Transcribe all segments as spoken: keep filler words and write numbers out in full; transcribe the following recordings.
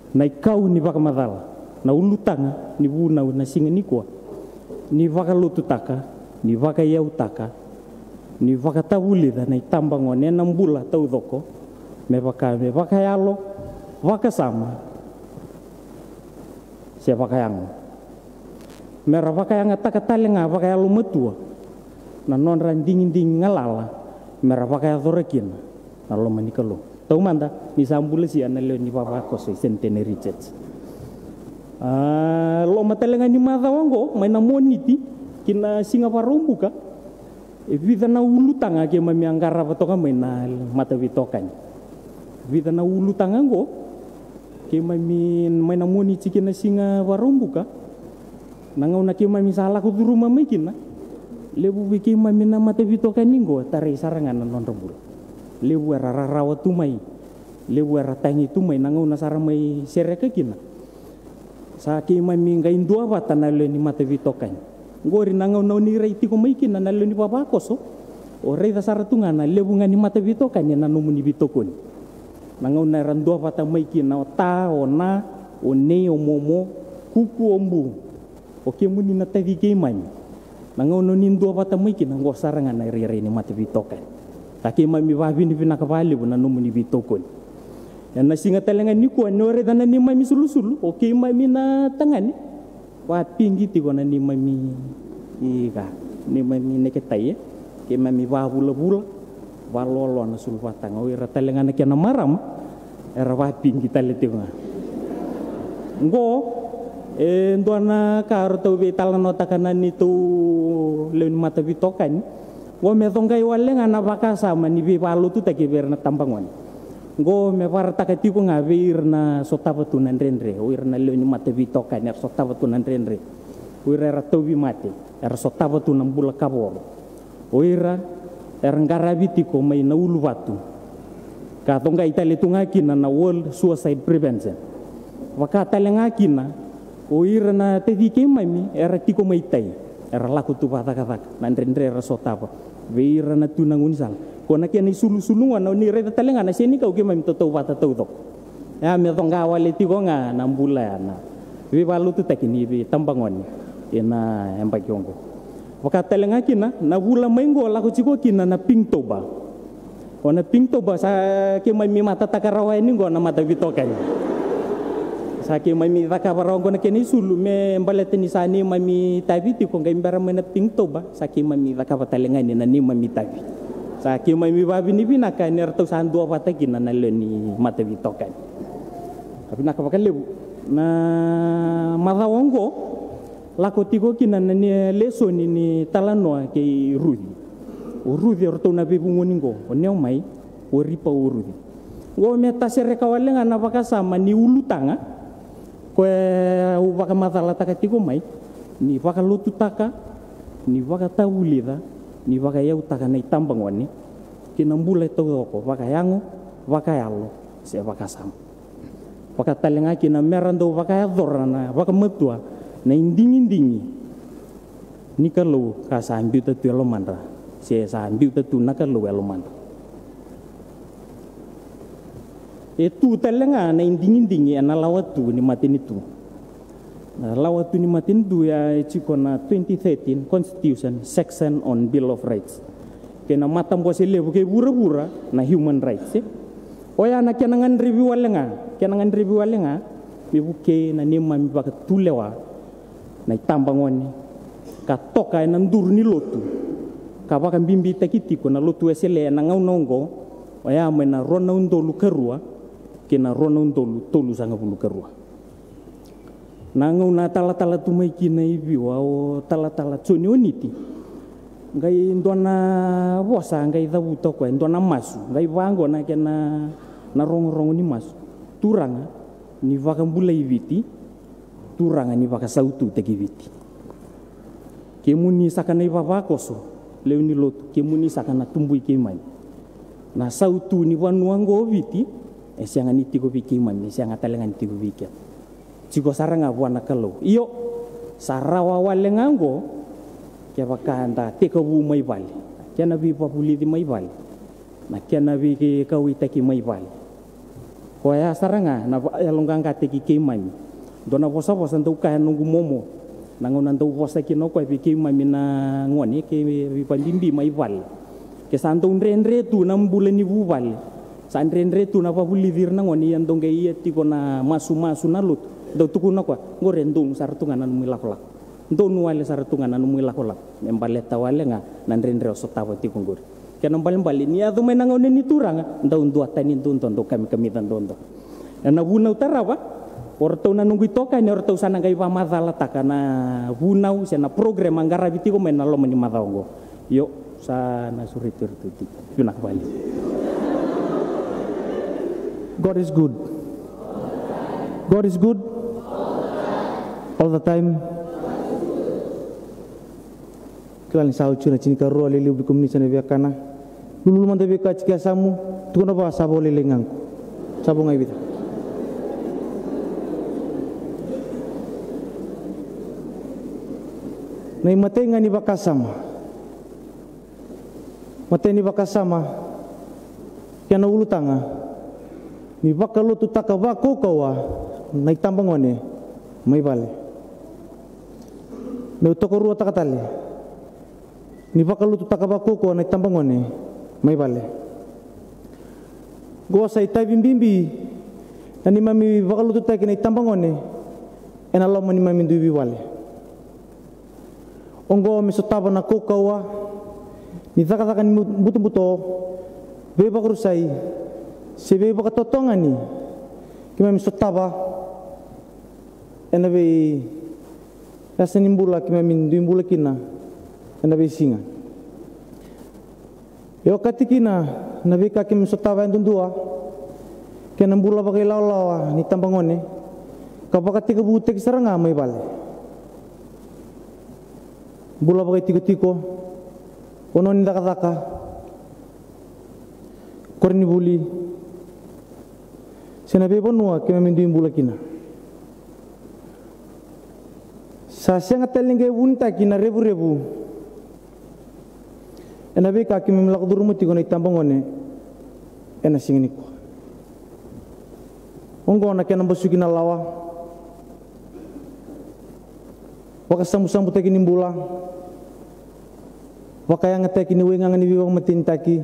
Na ikau ni vakamacala, na ulutaga ni vunau na siga nikua, ni vakalotutaka, ni vakaiyautaka, ni vakatavulica na itabagone ena bula taucoko, me vaka me vakayalo, vakasama, se vakayago. Mera vakayagataka tale ga vakayalomatua na nodra digidigi galala, mera vakayacora kina na loma ni Kalou. Taumada ni sa bulasia na lewe ni vavakoso i Centenary Church. A, loma tale ga ni macawa oqo, mai na Moniti ki na siga Vakaraubuka, e vica na ulutaga keimami a qarava toka mai na mataveitokani. Vica na ulutaga oqo, keimami mai na Moniti ki na siga Vakaraubuka, na gauna keimami sa lako curuma mai kina, levu vei keimami na mataveitokani oqo, tarai sara ga na nodra bula. Levu era rarawa tu mai, levu era tagi tu mai na gauna sa ra mai sereka kina. Sa keimami qai duavata na lewe ni mataveitokani. Oqori na gauna o ni rai tiko mai kina na lewe ni vavakoso, o raica sara tu ga na levu ga ni mataveitokani ena nomuni veitokoni. Na gauna era duavata mai kina o ta, o na, o nei, o momo, kuku, o bu, o kemuni na taci keimami. Na gauna o ni duavata mai kina, oqo sara ga na irairai ni mataveitokani. Sa keimami vavinavinaka vakalevu na nomuni veitokoni. Ena siga tale ga nikua, ni o raica na neimami sulusulu, o keimami na tagane, vapigi tiko na neimami, ika, neimami neketai, e, keimami vavulavula, valoaloa na sulu vataga. O ira tale ga na kena marama, era vapigi tale tiko ga. Oqo e dua na ka ratou veitalanoataka na neitou lewe ni mataveitokani. Oqo me coqai wale ga na vakasama ni veivakalotutaki vei ira na tabagone. Oqo me vakaraitaka tiko ga vei ira na sotava tu na dredre, o ira na lewe ni mataveitokani era sotava tu na dredre, o ira era tauvimate, era sotava tu na bula kavoro, o ira era qaravi tiko mai na uluvatu, ka coqai tale tu ga kina na World Suicide Prevention. Vaka tale ga kina o ira na taci keimami era tiko mai tai, era lako tu vakacakacaka, na dredre era sotava vei ira na tu na gaunisala. Ko na kena isulusulu gona, o ni raica tale ga na senikau keimami tautauvata taucoko. Ya me coqa wale tiko ga na bula ya na veivakalotutaki ni veitabagone ena yabaki oqo. Vaka tale ga kina na vula mai oqo lako tiko kina na Pinktober. O na Pinktober sa keimami matataka rawa yani oqo na mataveitokani. Sa keimami cakava rawa oqo na kena isulu me baleta ni sa neimami tavi tiko, qai bera mai na Pinktober sa keimami cakava tale ga yani na neimami tavi. Sa keimami vavinavinaka ni ratou sa duavata kina na lewe ni mataveitokani. A vinaka vakalevu. Na macawa oqo lako tiko kina na ni lesoni ni talanoa kei Ruci. O Ruci, o ratou na veivugoni oqo, o Neomai, o Oripa, o Ruci. Oqo me tasereka wale ga na vakasama ni ulutaga koya au vakamacalataka tiko mai, ni vakalotutaka, ni vakatavulica, ni vakayautaka na itabagone ki na bula e taucoko, vakayago, vakayalo, se vakasama. Vaka tale ga kina mera dau vakayacora na vakamatua na idigidigi ni Kalou ka sa biuta tu e lomadra, se sa biuta tu na Kalou e lomadra. E tu tale ga na idigidigi ena lawa tu ni matanitu. Na lawa tu ni matanitu ya e tiko na twenty thirteen Constitution, Section on Bill of Rights, kei na matabose levu kei vuravura na human rights, e. Oya na kena gadrevi wale ga, kena gadrevi wale ga me vukei na neimami vakatulewa na itabagone, ka toka ena duru ni lotu, ka vakabibitaki tiko na Lotu Wesele ena gauna oqo, oya mai na rua na udolu ka rua ki na rua na udolu tolusagavulu ka rua. Na gauna a talatala tu mai kina i Viwa o Talatala Joni Oniti, qai dua na vosa qai cavuta o koya, e dua na masu, qai vaqo na kena, na rogorogo ni masu: Turaga, ni vakabulai Viti, Turaga, ni vakasaututaki Viti. Kemuni saka na ivavakoso, lewe ni lotu, kemuni saka na tubui keimami. Na sautu ni vanua oqo o Viti e sega ni tiko vei keimami, e sega tale ga ni tiko vei keda. Tiko sara ga vua na Kalou. Io, sa rawa wale ga oqo kevaka da tekivu mai vale, na kena veivakavulici mai vale, na kena veikauwaitaki mai vale. Koya sara ga na vakayaloqaqataki keimami. Dua na vosavosa dau kaya noqu momo, na gauna dau vosa kina o koya vei keimami na gone kei vakabibi mai vale. Ke sa dau dredre tu na bula ni vuvale, sa dredre tu na vakavulici ira na gone, ia dau qai ia tiko na masumasu na lotu, dau tukuna o koya, qori e donu sara tu ga na nomu ilakolako. Donu wale sara tu ga na nomu ilakolako me baleta wale ga na dredre o sotava tiko qori. Kena ibalebale ni yaco mai na gauna ni Turaga, dau duatani duadua, dau kamikamica duadua. Ena vunau tarava, o ratou na noqu itokani, o ratou sa na qai vakamacalataka na vunau se na program a qaravi tiko mai na loma ni macawa oqo. Io, sa na sureti iratou tiko. Vinaka vakalevu. God is good. God is good all the time. Kila ni sa oti na tinikarua, lelevu vei kemuni sa na via kana. Lululu mada vei ka tiko e yasamu, tukuna vua sa vo lailai ga qo. Sa vo ga e vica. Na imatai ga ni vakasama. Matai ni vakasama, kena ulutaga, ni vakalotutaka vakaukauwa na itabagone mai vale. Meu tokaruataka tale, ni vakalotutaka vakaukauwa na itabagone mai vale. Qo sa itavi bibi na neimami vakalotutaki na itabagone ena loma ni neimami dui veivale. Oqo me sotava na kaukauwa ni cakacaka ni butobuto, veivakarusai se veivakatotogani keimami sotava ena veiyasa ni bula keimami dui bula kina ena veisiga. E okati kina na veika keimami sotava yadudua kei na bula vakailawalawa ni tabagone, ka vakatekivutaki sara ga mai vale. Bula vakaitikotiko, vanua ni cakacaka, koronivuli, se na veivanua keimami dui bula kina. Sa sega tale ni qai vunitaki na revurevu ena veika keimami lako curuma tiko na itabagone ena siga nikua. Oqo na kena basuki na lawa, vakasabusabutaki ni bula, vakayagataki ni waigaga ni veivakamatenitaki,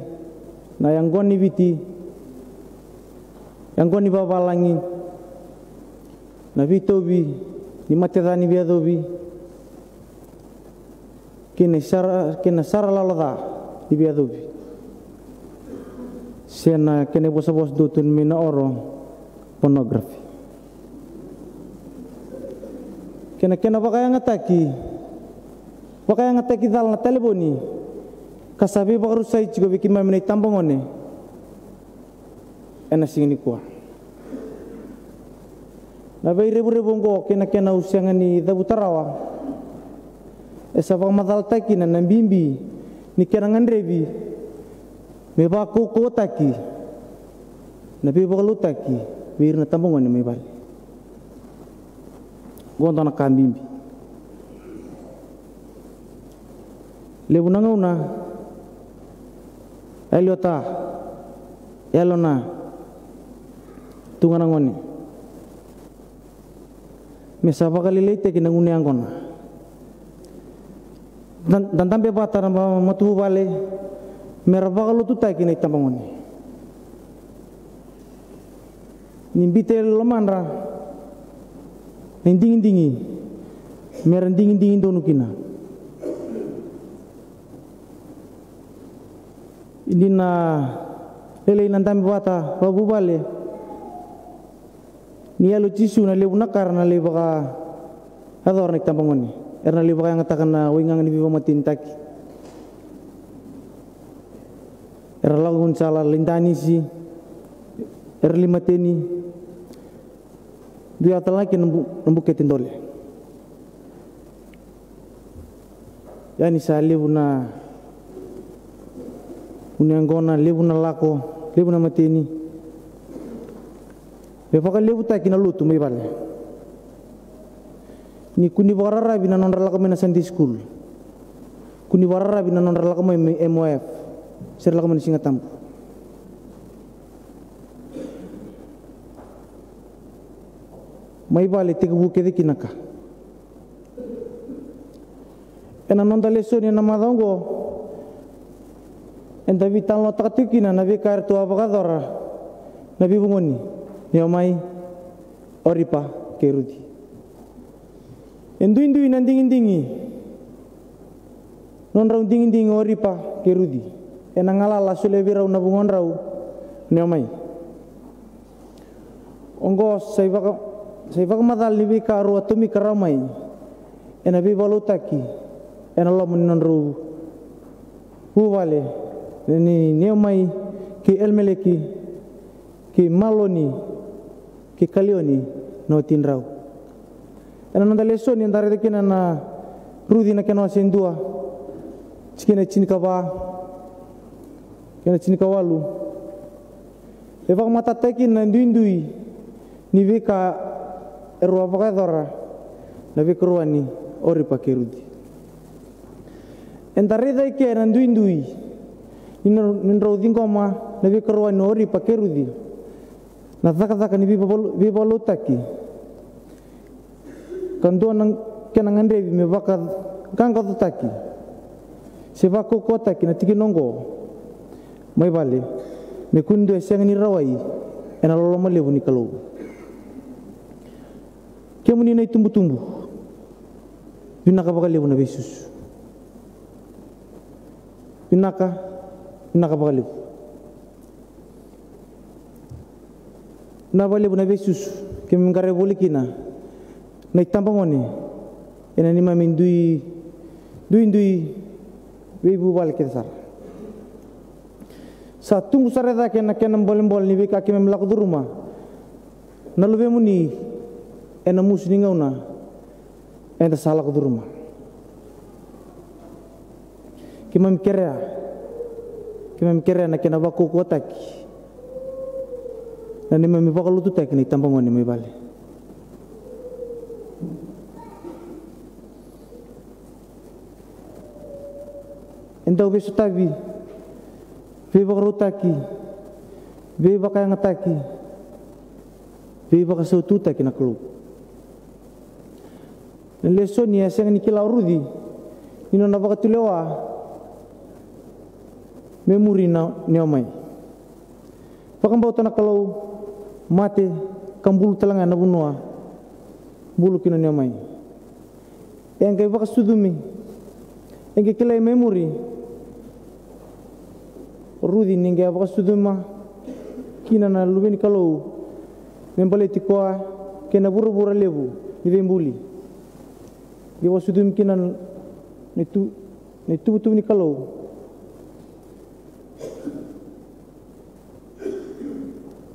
na yaqona ni Viti, yaqona ni vavalagi, na veitauvi ni mate ca ni veiyacovi, kei na sara, kei na sara lala ca ni veiyacovi, se na kena ivosavosa dau tukuni mai na oro, pornography. Kei na kena vakayagataki, vakayagataki cala na talevoni, ka sa veivakarusai tiko vei keimami na itabagone ena siga nikua. Na veirevurevu oqo kei na kena au sega ni cavuta rawa, e sa vakamacalataki kina na bibi ni kena gadrevi me vakaukauwataki na veivakalotutaki vei ira na tabagone mai vale. Oqo dua na ka bibi. Levu na gauna, yali ota, yali ona, tu ga na gone. Me sa vakalailaitaki na gunu yaqona. Da, da dabe vata na ma-, matavuvale, me ra vakalotutaki na itabagone. Ni biuta e lomadra na idigidigi me ra digidigi donu kina. Ni na lailai na dabe vata vakavuvale, ni yali o Jisu na levu na ka era na lai vakayacora na itabagone. Era na lai vakayagataka na waigaga ni veivakamatenitaki. Era lako gaunisala, lai danisi, era lai mateni. Dua tale ga kina na bu-, na bukete dole. Ia ni sa levu na gunu yaqona, levu na lako, levu na mateni. Me vakalevutaki na lotu mai vale. Ni kua ni vakararavi na nodra lako mai na Sunday school. Kua ni vakararavi na nodra lako mai, mai M O F. Se ra lako mai na Siga Tabu. mai vale tekivu kece kina ka. Ena noda lesoni ena macawa oqo, eda veitalanoataka tiko kina na veika eratou a vakayacora na veivugoni Neomai, Oripa kei Ruci. E duidui na digidigi, nodrau digidigi o Oripa kei Ruci, ena galala a solia vei rau na vugodrau Neomai. Oqo sa ivaka, sa ivakamacala ni veika rau a tomika rawa mai ena veivakalotutaki ena loma ni nodrau vuvale ni Neomai kei Elimeleki kei Maloni kei Kalioni na watidrau. Ena noda lesoni eda raica kina na Ruci na kena wase dua, tikina e tinikava kei na tinikawalu. E vakamatatataki kina na duidui ni veika erau a vakayacora na veikarua ni Oripa kei Ruci. Eda raica eke na duidui ni, ni drau ciqoma na veikarua ni Oripa kei Ruci na cakacaka ni veivakalu-, veivakalotutaki, ka dua na kena gadrevi me vakaqaqacotaki se vakaukauwataki na tikina oqo mai vale, me kua ni dua e sega ni rawai ena loloma levu ni Kalou. Kemuni na itubutubu, vinaka vakalevu na veisusu. Vinaka, vinaka vakalevu. Vinaka vakalevu na veisusu keimami qaravi voli kina na itabagone ena neimami dui, duidui veivuvale kece sara. Sa tubu sara e cake na kena bolebole ni veika keimami lako curuma na luvemuni ena musu ni gauna eda sa lako curuma. Keimami kerea, keimami kerea na kena vakaukauwataki na neimami vakalotutaki na itabagone mai vale. E dau veisotavi, veivakarautaki, veivakayagataki, veivakasaututaki na Kalou. Na lesoni e sega ni kila o Ruci ni nona vakatulewa me muri na Neomai. Vakabauta na Kalou, mate ka bulu tale ga ena vanua bulu kina o Neomai. E qai vakasucumi, e qai kilai mai muri o Ruci ni qai vakasucuma kina na luve ni Kalou me baleti koya kei na vuravura levu ni veibuli. Qai vakasucumi kina na itu-, na ituvatuva ni Kalou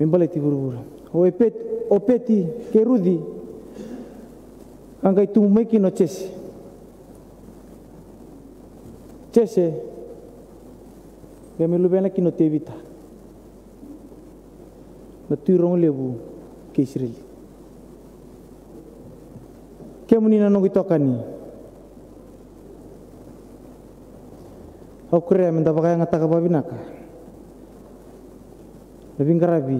me baleti vuravura. O Epeti, Opeti kei Ruci, ka qai tubu mai kina o Jese. Jese, qai mai luvena kina o Tevita, na tui rogo levu kei Isireli. Kemuni na noqu itokani, au kerea meda vakayagataka vakavinaka na veiqaravi,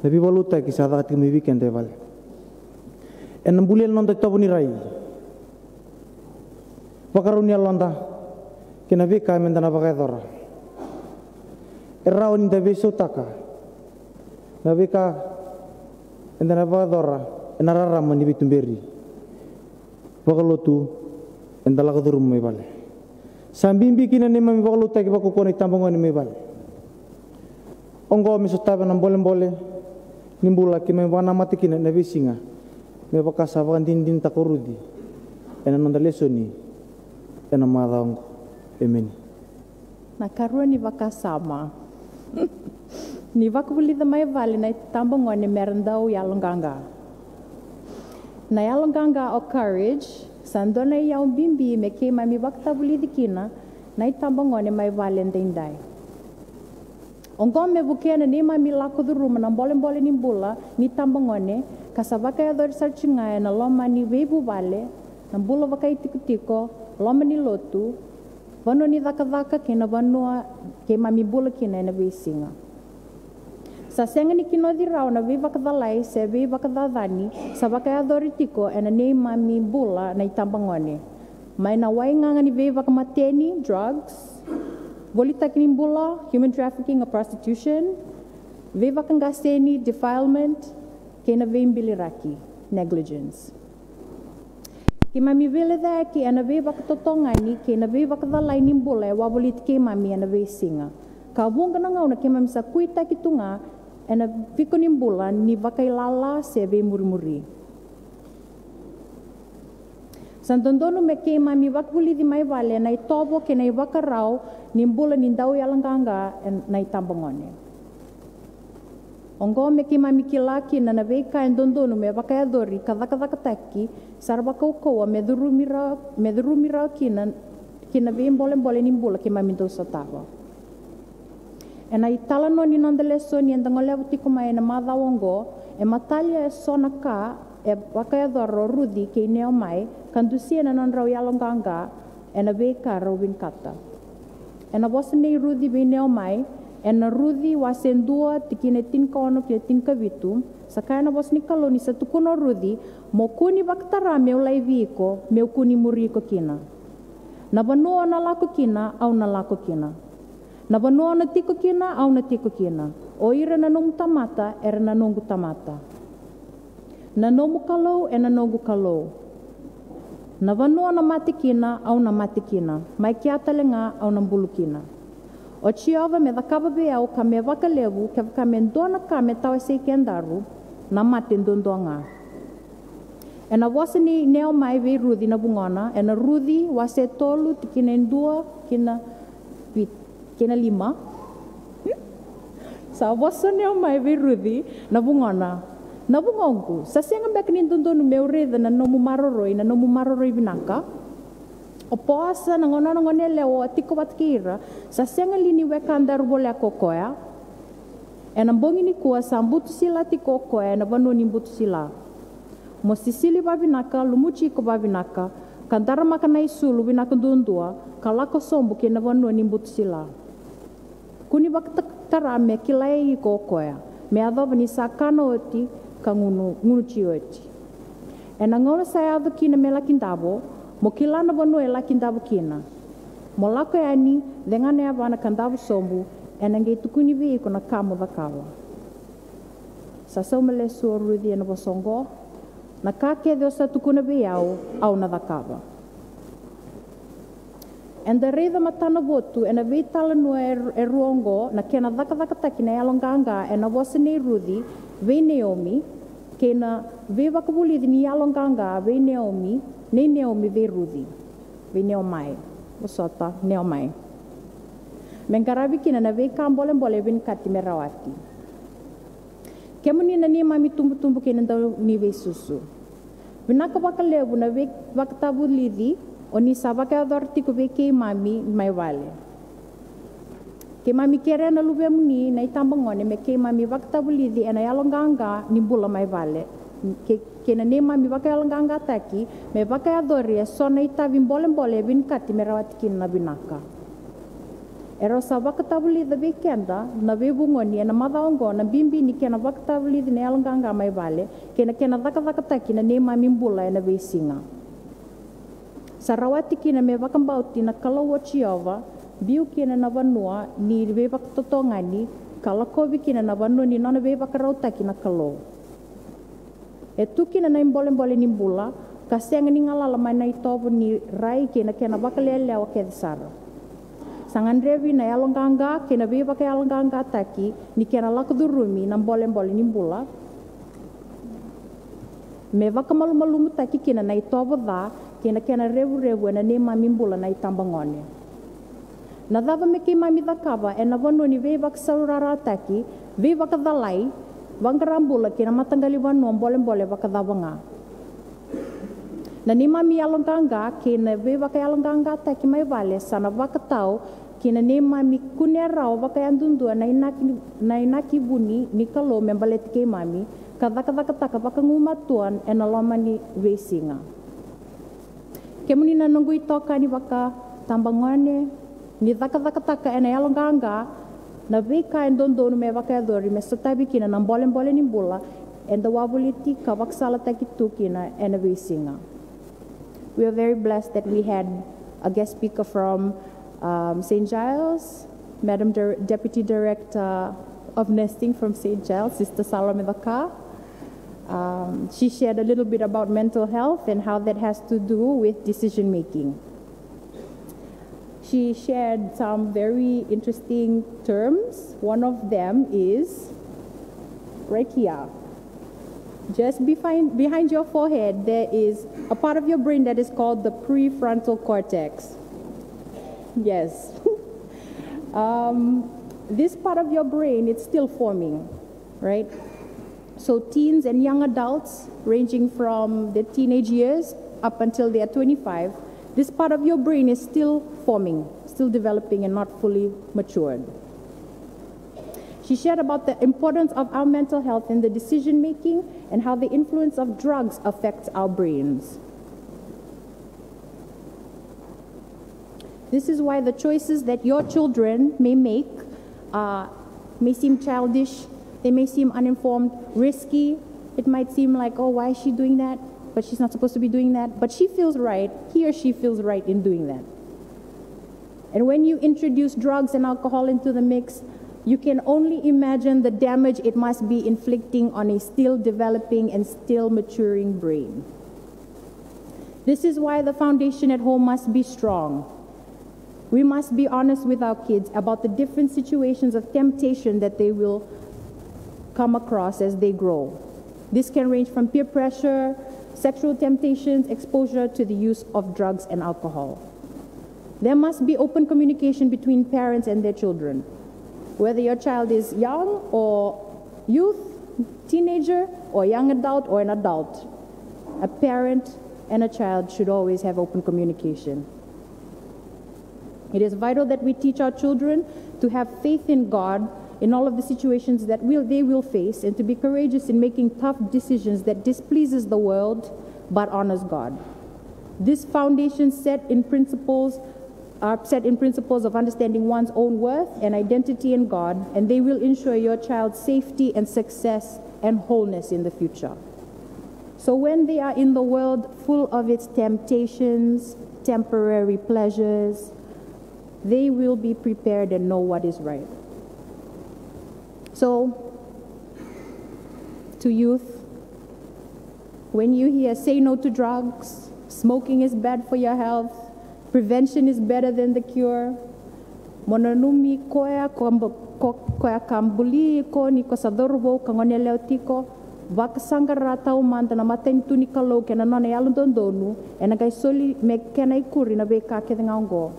na veivakalotutaki sa caka tiko mai vei keda e vale. Ena bulia na noda itovo ni rai, vakarau ni yaloda kei na veika meda na vakayacora. E rawa ni da veisautaka na veika eda na vakayacora ena rarama ni veituberi vakalotu eda lako curuma mai vale. Sa bibi kina na neimami vakalotutaki vakaukauwa na itabagone mai vale. Oqo me sotava na bolebole ni bula keimami vakanamata kina ena veisiga, me vaka sa vakadinadinataka o Ruci ena noda lesoni ena macawa oqo. Emeni. Na ikarua ni vakasama. Ni vakavulica mai vale na itabagone mera dau yaloqaqa. Na yaloqaqa, o courage, sa dua na iyau bibi me keimami vakatavulici kina na itabagone mai vale edaidai. Oqo me vukea na neimami lako curuma na bolebole ni bula ni tabagone, ka sa vakayacori sara tiko ga ena loma ni veivuvale, na bula vakaitikotiko, loma ni lotu, vanua ni cakacaka kei na vanua keimami bula kina ena veisiga. Sa sega ni kinoci rawa na veivakacalai se veivakacacani sa vakayacori tiko ena neimami bula na itabagone. Mai na waigaga ni veivakamateni, drugs, volitaki ni bula, human trafficking or prostitution, veivakaqaseni, defilement, kei na veibiliraki, negligence. Keimami veilecayaki ena veivakatotogani kei na veivakacalai ni bula e wavoliti keimami ena veisiga. Ka vuqa na gauna keimami sa kuitaki tu ga ena viko ni bula ni vakailala se veimurimuri. Sa dodonu me keimami vakavulici mai vale na itovo kei na ivakarau ni bula ni dauyaloqaqa ena itabagone. Oqo me keimami kila kina na veika e dodonu me vakayacori ka cakacakataki sara vakaukauwa me curumi rawa, me curumi rawa kina ki na veibolebole ni bula keimami dau sotava. Ena italanoa ni noda lesoni eda goleva tiko mai ena macawa oqo, e matalia e so na ka e vakayacora o Ruci kei Neomai ka dusia na nodrau yaloqaqa ena veika rau vinakata. Ena vosa nei Ruci vei Neomai, ena Ruci wase dua tikina e tinikaono ki na tinikavitu, sa kaya na vosa ni Kalou ni sa tukuna o Ruci, mo kua ni vakatara meu laivi iko, meu kua ni muri iko kina. Na vanua o na lako kina, au na lako kina. Na vanua o na tiko kina, au na tiko kina. O ira na nomu tamata era na noqu tamata. Na nomu Kalou ena noqu Kalou. Na vanua o na mate kina, au na mate kina. Mai kea tale ga au na bulu kina. O Jiova me cakava vei au ka me vakalevu, kevaka me dua na ka me tawasei kedaru, na mate duadua ga. Ena vosa nei Neomai vei Ruci na vugona, ena Ruci wase tolu tikina e dua ki na vit-, ki na lima. Sa vosa Neomai vei Ruci na vugona, na vugoqu, sa sega beka ni dodonu meu raica na nomu maroroi, na nomu maroroi vinaka? O Poasa na gone, na gone yalewa o a tiko vata kei ira, sa sega li ni wekadaru voleka o koya? Ena bogi nikua sa butu sila tiko o koya ena vanua ni butu sila. Mo sisili vavinaka, lumuti iko vavinaka, ka daramaka na isulu vinaka duadua, ka lako sobu ki na vanua ni butu sila. Kua ni vakatara me kilai iko o koya, me yacova ni sa kana oti ka gunu, gunuti oti. Ena gauna sa yaco kina me laki davo, mo kila na vanua e laki davo kina. Mo lako yani, cega na yavana ka davo sobu, ena qai tukuni vei iko na ka mo cakava. Sa sauma lesu o Ruci ena vosa oqo, na ka kece o sa tukuna vei au, au na cakava. Eda raica matanavotu ena veitalanoa e, e rua oqo, na kena cakacakataki na yaloqaqa ena vosa nei Ruci vei Neomi, kei na veivakavulici ni yaloqaqa vei Neomi, nei Neomi vei Ruci, vei Neomai. Vosota, Neomai. Me qaravi kina na veika bolebole e vinakati me rawati. Kemuni na neimami itubutubu kei na dauniveisusu, vinaka vakalevu na veivakatavulici o ni sa vakayacora tiko vei keimami mai vale. Keimami kerea na luvemuni na itabagone me keimami vakatavulici ena yaloqaqa ni bula mai vale, kei, kei na neimami vakayaloqaqataki me vakayacori e so na itavi bolebole e vinakati me rawati kina na vinaka. E rau sa vakatavulica vei keda na veivugoni ena macawa oqo na bibi ni kena vakatavulici na yaloqaqa mai vale kei na kena cakacakataki na neimami bula ena veisiga. Sa rawati kina me vakabauti na Kalou o Jiova, biu kina na vanua ni veivakatotogani, ka lakovi kina na vanua ni nona veivakarautaki na Kalou. E tu kina na ibolebole ni bula, ka sega ni galala mai na itovo ni rai kei na kena vakalelewa kece sara. Sa gadrevi na yaloqaqa kei na veivakayaloqaqataki ni kena lako curumi na bolebole ni bula me vakamalumalumutaki kina na itovo ca kei na kena revurevu ena neimami bula na itabagone. Na cava me keimami cakava ena vanua ni veivakasaurarataki, veivakacalai, vaqara bula kei na mataqali vanua bolebole vakacava ga? Na neimami yaloqaqa kei na veivakayaloqaqataki mai vale sa na vakatau ki na neimami kunea rawa vakayadudua na inaki, na inaki vuni ni Kalou me baleti keimami, ka cakacakataka vakagumatua ena loma ni veisiga. Kemuni na noqu itokani vakatabagone, ni cakacakataka ena yaloqaqa Na veika e dodonu me vakayacori me sotavi kina na bolebole ni bula eda wavoliti ka vakasalataki tu kina ena veisiga. We are very blessed that we had a guest speaker from um, Saint Giles, Madam Dir- Deputy Director of Nursing from Saint Giles, Sister Salome Vaka. Um, she shared a little bit about mental health and how that has to do with decision making. She shared some very interesting terms. One of them is right here. Just behind, behind your forehead, there is a part of your brain that is called the prefrontal cortex. Yes. Um, this part of your brain, it's still forming, right? So, teens and young adults, ranging from the teenage years up until they are twenty-five, this part of your brain is still forming, still developing, and not fully matured. She shared about the importance of our mental health in the decision making and how the influence of drugs affects our brains. This is why the choices that your children may make uh, may seem childish, they may seem uninformed, risky. It might seem like, oh, why is she doing that? But she's not supposed to be doing that. But she feels right. He or she feels right in doing that. And when you introduce drugs and alcohol into the mix, you can only imagine the damage it must be inflicting on a still developing and still maturing brain. This is why the foundation at home must be strong. We must be honest with our kids about the different situations of temptation that they will come across as they grow. This can range from peer pressure, sexual temptations, exposure to the use of drugs and alcohol. There must be open communication between parents and their children. Whether your child is young or youth, teenager or young adult or an adult, a parent and a child should always have open communication. It is vital that we teach our children to have faith in God in all of the situations that will, they will face, and to be courageous in making tough decisions that displeases the world but honors God. This foundation set in principles are set in principles of understanding one's own worth and identity in God, and they will ensure your child's safety and success and wholeness in the future. So when they are in the world full of its temptations, temporary pleasures, they will be prepared and know what is right. So, to youth, when you hear say no to drugs, smoking is bad for your health, prevention is better than the cure, mo nanumi koya ko, ko, koya ka buli iko ni ko sa cauravou ka gone yalewa tiko, vakasaqara taumada na matanitu ni Kalou kei na nona yalododonu, ena qai soli me kena ikuri na veika kece ga oqo.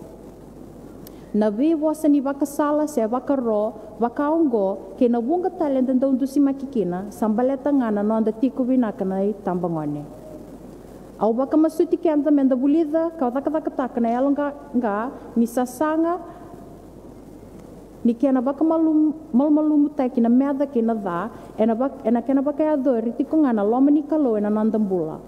Na veivosa ni vakasala se vakaro vaka oqo kei na vuqa tale eda dau dusimaki kina sa baleta ga na noda tiko vinaka na itabagone. Au vakamasuti keda meda vulica ka cakacakataka na yaloqaqa ni sasaga ni kena vakamalumalumutaki na meca kei na ca ena, vak, ena kena vakayacori tiko ga na loma ni Kalou ena noda bula.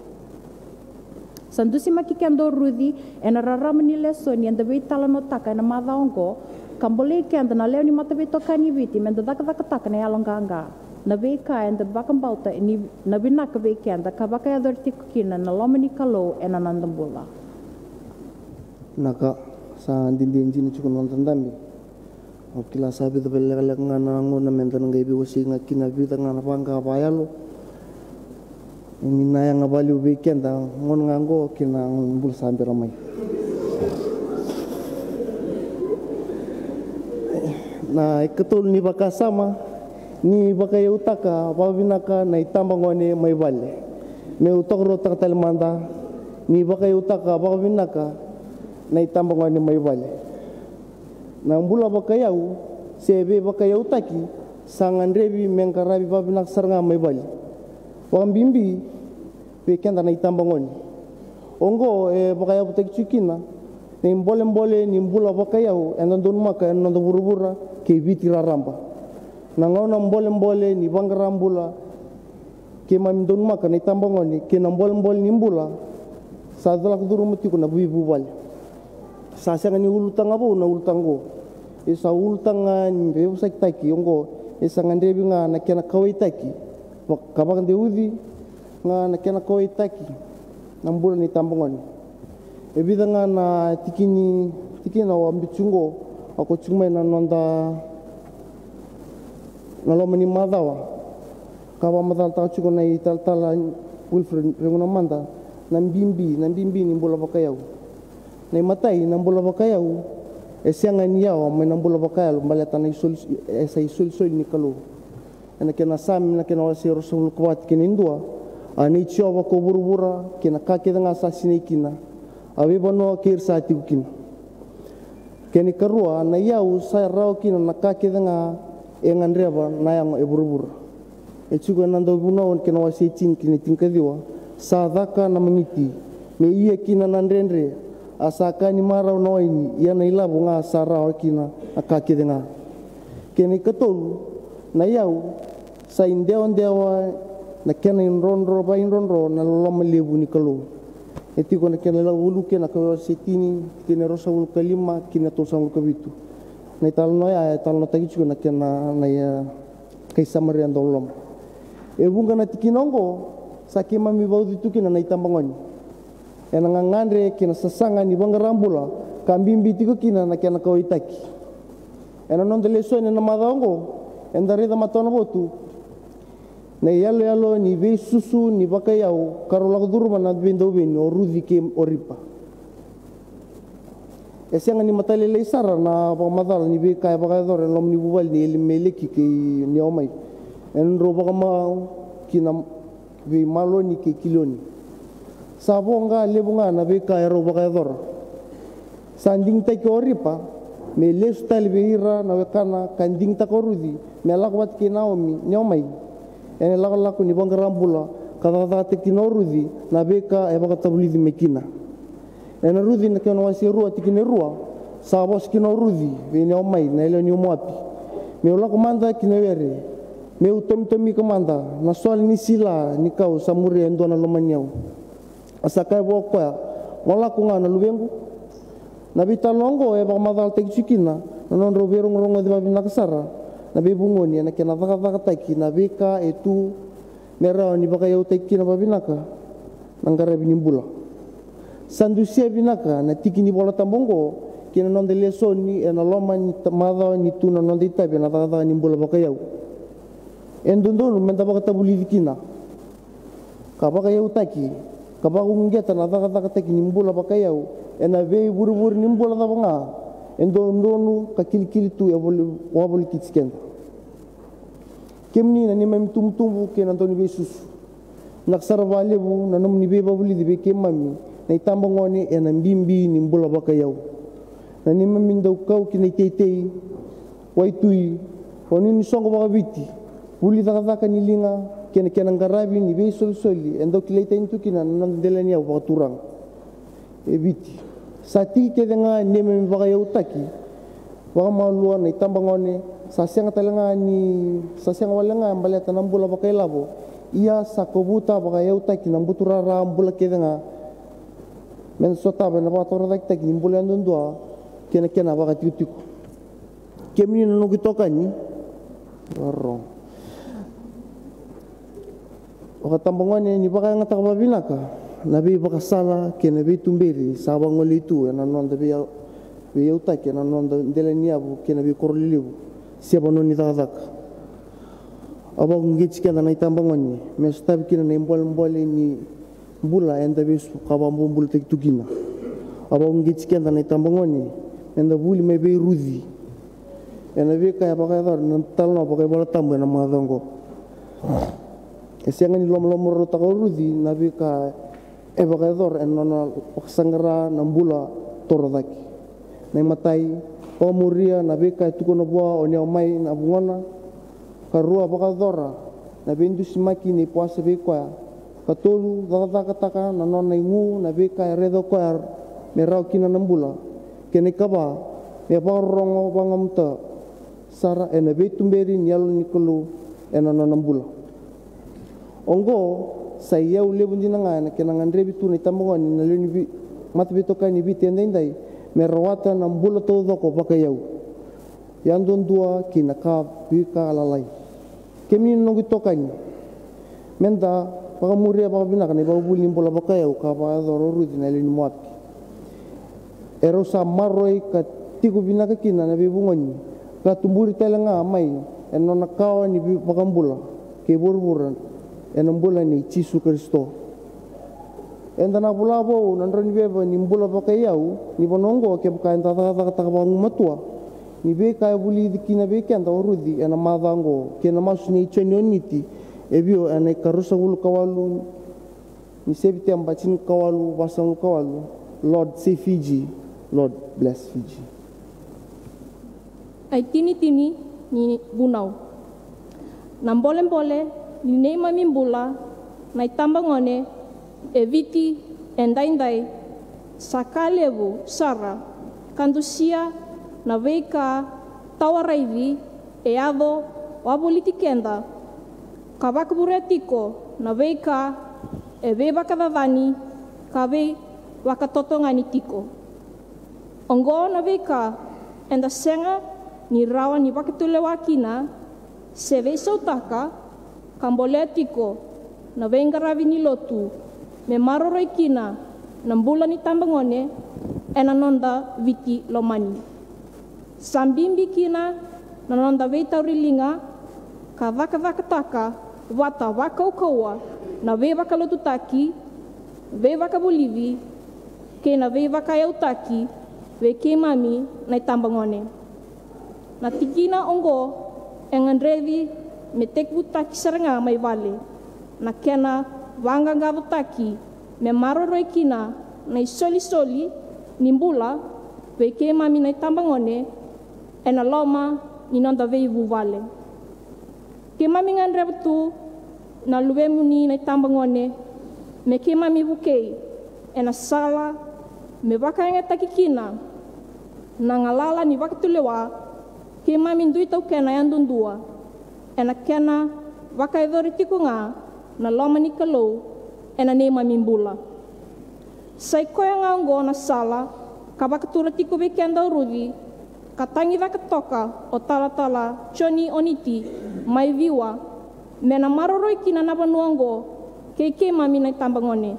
Sa dusimaki keda o Ruci ena rarama ni lesoni eda veitalanoataka ena macawa oqo, ka bolei keda na lewe ni mataveitokani i Viti meda cakacakataka na yaloqaqa, na veika eda vakabauta ni na vinaka vei keda ka vakayacori tiko kina na loma ni Kalou ena noda bula. Naka, sa didi dina tiko na noda dabe. Au kila sa vica vale lekaleka ga na gauna meda na qai veiwasei ga kina vica ga na vaqa vakayalo. Ni na yaga valiu vei keda gauna ga oqo kei na bula sa bera mai. Na ikatolu ni vakasama, ni vakaiyautaka vakavinaka na itabagone mai vale. Meu tokaruataka tale mada, ni vakaiyautaka vakavinaka na itabagone mai vale. Na bula vakayau se veivakaiyautaki sa gadrevi me qaravi vakavinaka sara ga mai vale. Vakabibi vei keda na itabagone. Oqo e vakayavutaki tiko kina na ibolebole ni bula vakayau eda donumaka ena noda vuravura kei Viti raraba. Na gauna bolebole ni vaqara bula keimami donumaka na itabagone kei na bolebole ni bula sa lako curuma tiko na veivuvale. Sa sega ni ulutaga vou na ulutaga oqo. E sa ulutaga ni veivosakitaki oqo, e sa gadrevi ga na kena kauwaitaki, ka vakadeuci ga na kena kauwaitaki na bula ni tabagone. E vica ga na tikini, tikina au a biuti oqo, a ko tiko mai na noda, na loma ni macawa. Ka vakamacalataka tiko na italatala Wilfred Regunamada, na bibi, na bibi ni bula vakayau. Na imatai, na bula vakayau e sega ni yawa mai na bula vakayalo, baleta na isoli, e sa isolisoli ni Kalou. Ena kena Same, na kena wase ruasagavulu ka va, tikina e dua: A nei Jiova ko vuravura kei na ka kece ga sa sinai kina, a veivanua kei ira sa tiko kina. Kena ikarua, na iyau sa rawa kina na ka kece ga e gadreva na yago e vuravura. E tiko ena Dauvunau, kena wase tini, tikina tinikaciwa: Sa caka na magiti me ia kina na dredre, a sa ka ni marau na waini, ia na ilavo ga sa rawa kina na ka kece ga. Kena ikatolu, na iyau sa idewadewa na kena idrodro, vakaidrodro na loloma levu ni Kalou. E tiko na kena iLavulu, kena ikawase tini, kena ruasagavulu ka lima, kena tolusagavulu ka vitu. Na italanoa ya e talanoataki tiko na kena, na ya, kai Samaria dauloloma. E vuqa na tikina oqo sa keimami vauci tu kina na itabagone ena gagadre kei na sasaga ni vaqara bula, ka bibi tiko kina na kena kauwaitaki. Ena noda lesoni ena macawa oqo, eda raica matawa na votu na iyaloyalo ni veisusu ni vakaiyau ka rau lako curuma na veidauveni, o Ruci kei Oripa. E sega ni matailalai sara na vakamacala ni veika e vakayacora ena loma ni vuvale nei Elimeleki kei Neomai ena nodrau vakamau ki na vei Maloni kei Kilioni. Sa voqa levu ga na veika e rau vakayacora. Sa digitaki o Oripa me lesu tale vei ira na wekana, ka digitaka o Ruci me lako vata kei Naomi, Neomai, ena ilakolako ni vaqara bula, ka cakacakataki kina o Ruci na veika e vakatavulici mai kina. Ena Ruci na kena wase rua, tikina e rua, sa vosa kina o Ruci vei Neomai na yalewa ni Moapi: Meu lako mada ki na were, meu tomitomika mada na sole ni sila ni kau sa muria e dua na lomani au. A sa kaya vua ko koya: Mo lako ga, na luvequ. Na veitalanoa oqo e vakamacalataki tiko kina na nodrau veirogorogoci vakavinaka sara na veivugoni ena kena cakacakataki na veika e tu me rawa ni vakaiyautaki kina vakavinaka na qaravi ni bula. Sa dusia vinaka na tiki ni Vola Tabu oqo ki na noda lesoni ena loma ni ta-, macawa ni tu na noda itavi ena cakacaka ni bula vakaiyau. E dodonu meda vakatavulici kina ka vakaiyautaki ka vakauqeta na cakacakataki ni bula vakaiyau ena veivurevure ni bula cava ga e dodonu ka kilikili tu e voli-, wavolikiti keda. Kemuni na neimami itubutubu kei na dauniveisusu, vinaka sara vakalevu na nomuni veivakavulici vei keimami na itabagone ena bibi ni bula vakaiyau. Na neimami daukau ki na iteitei, waitui, vanuinui soqo vakaviti, vuli cakacaka ni liga, kei na kena qaravi ni veisolisoli e dau kilai tani tu kina na noda dela ni yavu vakaturaga e Viti. Sa tiki kece ga ni neimami vakaiyautaki vakamalua na itabagone, sa sega tale ga ni, sa sega wale ga baleta na bula vakailavo. Ia sa kovuta vakaiyautaki na buturara bula kece ga meda sotava ena vakatorocaketaki ni bula yadudua kei na kena vakatikotiko. Kemuni na noqu itokani, varau vakatabagone, ni vakayagataka vakavinaka na veivakasala kei na veituberi sa vagolei tu ena noda veiyau-, veiyautaki ena noda dela ni yavu kei na veikoro lelevu se vanua ni cakacaka. A vakauqeti keda na itabagone me sotavi kina na ibolebole ni bula eda vesu ka vakabobulataki tu kina. A vakauqeti keda na itabagone meda vuli mai vei Ruci ena veika e vakayacora na talanoa vakaivolatabu ena macawa oqo. E sega ni lomalomarautaka o Ruci na veika e vakayacora ena nona vakasaqara na bula torocake. Na imatai, vakamuria na veika e tukuna vua o Neomai na vugona. Karua, vakayacora na veidusimaki nei Poasa vei koya. Katolu, cakacakataka na nona igu na veika e raica o koya me rawa kina na bula. Kei na ikava, me vakarorogo vakamuta sara ena veituberi ni Yalo ni Kalou ena nona bula. Oqo sa iyau levu dina ga ena kena gadrevi tu na itabagone na lewe ni vi-, mataveitokani Viti edaidai me rawata na bula taucoko vakaiyau. Yadudua kei na ka veika lalai. Kemuni na noqu itokani, meda vakamuria vakavinaka na ivakavuvuli ni bula vakayau ka vakayacora o Ruci na lewe ni Moapi. E rau sa maroroi ka tiko vinaka kina na veivugoni, ka tuburi tale ga mai ena nona kawa ni vakabula kei vuravura ena bula nei Jisu Karisito. Eda na vola vou na drau ni veva ni bula vakaiyau ni vanua oqo kevaka eda cakacakataka vakagumatua ni veika e vulici kina vei keda o Ruci ena macawa oqo, kei na masu nei Joni Oniti e vio ena ikaruasagavulu ka walu ni Seviteba, tinikawalu vasagavulu ka walu. Lord, save Fiji. Lord, bless Fiji. Ai tinitini ni vunau. Na bolebole ni neimami bula na itabagone e Viti edaidai sa ka levu sara ka dusia na veika tawa raici e yaco wavoliti keda, ka vakavurea tiko na veika e veivakacacani ka veivakatotogani tiko. Oqo na veika eda sega ni rawa ni vakatulewa kina se veisautaka ka bolea tiko na veiqaravi ni lotu me maroroi kina na bula ni tabagone ena noda Viti lomani. Sa bibi kina na noda veitauriliga ka cakacakataka vata vakaukauwa na veivakalotutaki, veivakavulici kei na veivakayautaki vei keimami na itabagone. Na tikina oqo e gadrevi me tekivutaki sara ga mai vale, na kena vaqaqacotaki me maroroi kina na isolisoli ni bula vei keimami na itabagone ena loma ni noda veivuvale. Keimami gadreva tu na luvemuni na itabagone me keimami vukei ena sala me vakayagataki kina na galala ni vakatulewa keimami dui taukena yadudua ena kena vakayacori tiko ga na loma ni Kalou ena neimami bula. Sa i koya ga oqo na sala ka vakatura tiko vei keda o Ruci ka tagicaka toka o Talatala Joni Oniti mai Viwa me na maroroi kina na vanua oqo kei keimami na itabagone.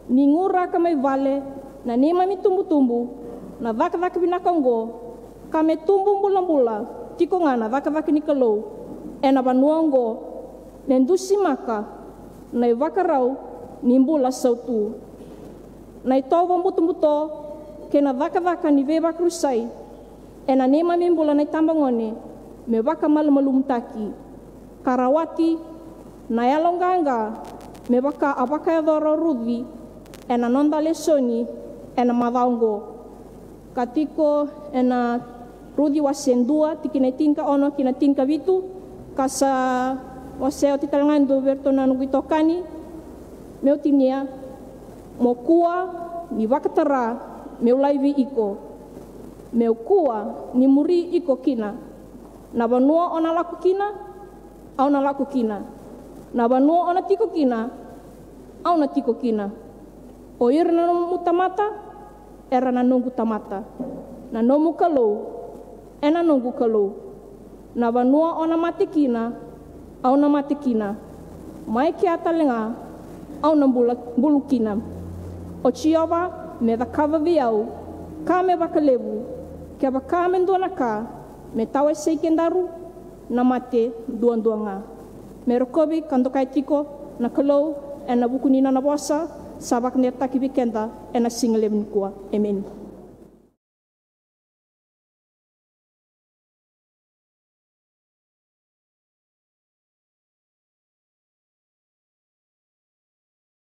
Ni guraka mai vale na neimami tubutubu na cakacaka vinaka oqo, ka me tubu bulabula tiko ga na cakacaka ni Kalou ena vanua oqo, me dusimaka na ivakarau ni bula sautu. Na itovo butobuto kei na cakacaka ni veivakarusai ena neimami bula na itabagone me vakamalumalumutaki, ka rawati na yaloqaqa me vaka a vakayacora o Ruci ena noda lesoni ena macawa oqo. Ka tiko ena Ruci wase dua, tikina e tinikaono ki na tinikavitu, ka sa wasea oti tale ga e dua vei iratou na noqu itokani, meu tinia: Mo kua ni vakatara meu laivi iko, meu kua ni muri iko kina. Na vanua o na lako kina, au na lako kina. Na vanua o na tiko kina, au na tiko kina. O ira na nomu tamata era na noqu tamata, na nomu Kalou e na noqu Kalou. Na vanua o na mate kina, au na mate kina. Mai kea tale ga au na bula, bulu kina. O Jiova me cakava vei au ka me vakalevu, kevaka me dua na ka me tawasei kedaru, na mate duadua ga. Me rokovi ka dokai tiko na Kalou e na vuku ni nona vosa sa vakadeitaki vei keda e na siga levu nikua. Emeni.